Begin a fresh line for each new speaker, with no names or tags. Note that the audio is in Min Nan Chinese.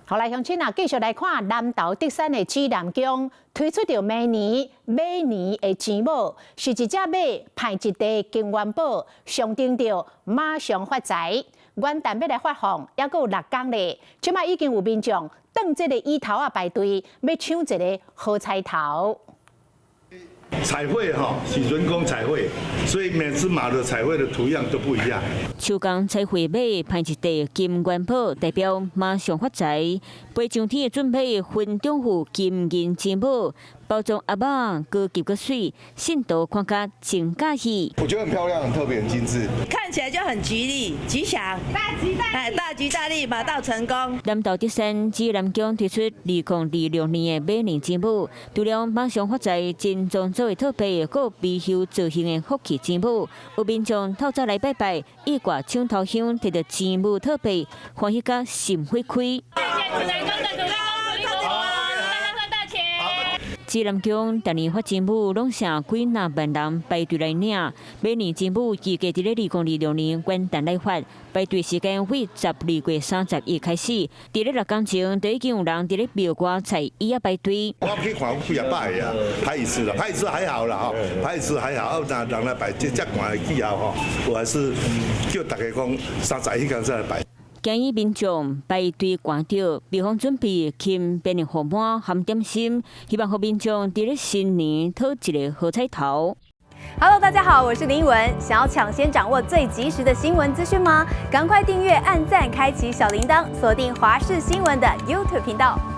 好來，鄉親啊，繼續來看南投竹山的紫南宮推出著明年馬年的錢母，是一隻馬捧一袋金元寶，象徵著馬上發財。元旦欲來發放，猶閣有6工咧，這擺已經有民眾當這個椅頭仔排隊，欲搶一个好彩頭。
彩繪哈是人工彩繪，所以每隻馬的彩繪的圖樣都不一樣。
手工彩繪馬捧一袋金元寶，代表馬上發財。飛上天的駿馬分兩副金銀錢母，包裝盒仔高級閣媠，信徒看甲真佮意。
我覺得很漂亮，很特別，很精緻，
看起來就很吉利、吉祥，
大吉大利，
大吉大利，馬到成功。
南投竹山紫南宮推出2026年的馬年錢母，除了馬上發財真莊做的套幣，閣有貔貅造型的福氣錢母，有民眾透早來拜拜，意掛搶頭香，提著錢母套幣，歡喜甲心花開。
謝謝紫南宮的土地公、土地婆婆，大家賺大錢。
紫南宮逐年發錢母，攏成幾若萬人排隊來領。馬年錢母預計佇咧2026年元旦來發，排隊時間為12月31開始。佇咧6工前，就已經有人佇咧廟外菜椅仔排隊。
我去看有幾啊百個啊，排一次啦，排一次還好啦，吼，排一次還好。啊，若人來排這遮寒的氣候吼，我還是叫大家講31工再來排。
建議民眾排隊趕著，廟方準備輕便的予滿含點心，希望予民眾佇咧新年討一個好彩頭。
Hello，大家好，我是林文。想要搶先掌握最及時的新聞資訊嗎？趕快訂閱、按讚、開啟小鈴鐺，鎖定華視新聞的 YouTube 頻道。